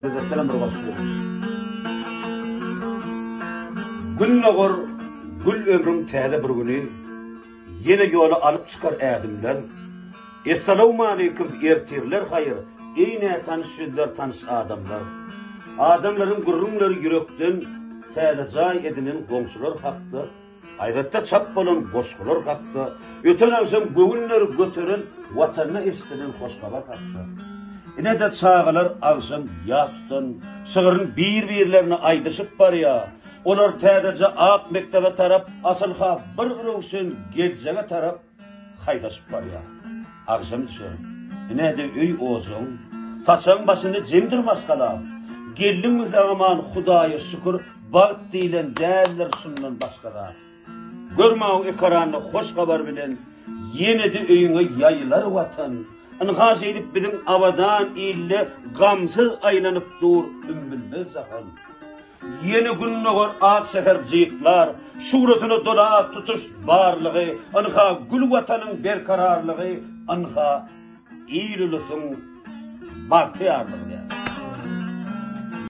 Gazetlerem bir goşgy. Gündogar gül ömrüň täze bir güni Ýene ýola alyp çykar ädimler. Essalawmaleýkim ertirler haýyr Eý nätanyş ýüzler tanyş adamlar. Adamlaryň gürrüňleri ýürekden Täze jaý edinen goňşular hakda. Gazetde çap bolan goşgular hakda, öten agşam göwünleri göteren Watanda eşidilen hoş habar hakda. Ine-de çagalar agşam ýat tutan şygyryn bir-birlerine aýdyşyp barýar. Olar täzeje ak mekdebe tarap, asyl-ha bir röwşen geljege tarap haýdaşyp barýar. Agşam düşer. Ine-de öý-ojagyň, saçagyň başynda jemdir maşgala. Geldiňmi sag-aman, Hudaýa şükür, bagt diýlen däldir şundan başga zat. Görmäw ekranda hoş habar bilen ýene-de öýüňe ýaýylar Watan. Ynha şeýdip biziň abadan ilde gamsyz aýlanyp dur ümmülmez jahan. Ýene gündogar ak şäher jyklar, Şuglasyna dolap tutuş barlygy, Ynha, gül Watanyň berkararlygy, Ynha, il-ulusyň bagtyýarlygy.